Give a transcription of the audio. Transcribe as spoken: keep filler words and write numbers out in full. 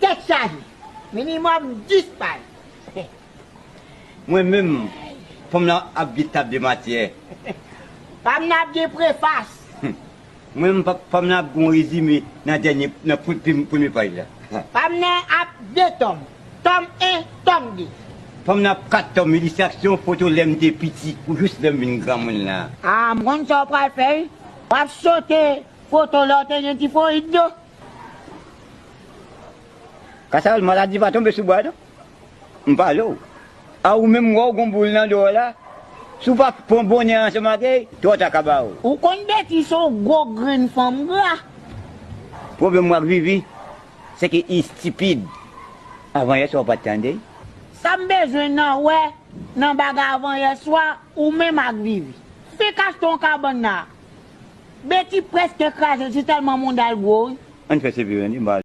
tèt chaje. Minimòm dis paj. Mwen menm, fanm nan ap gen tab de matyè. Fanm nan ap gen prefas. Mwen menm, fanm nan ap gen yon rezime nan dènye, nan premye paj la. Fanm nan ap de tòm. Tòm en, tòm de. Fanm nan ap kat tòm, ilistraksyon, foto lè m te piti pou jis lè m vin granmoun la. A, m konn sa w pral fè wi. W ap sote foto lè w te gen tifoyid do. Kasawòl, maladi pa tonbe sou bwa non. M pale w. A ou menm wè w gon boul nan do w la. Si w pa pran bonnè ansanm ak li, twò ta ka ba ou. Ou konn Beti se yon gwo grenn fanm gra. Pwoblèm mwen ak Vivi, se ke i estipid. Avan yè swa w pa t tande. Sa m bezwen nan wè nan bagay avan yè swa, ou menm ak Vivi. Fik achte yon kabann la. Beti prèske kraze, se tèlman monda l gwo wi. Ann fè se vire wi, m pa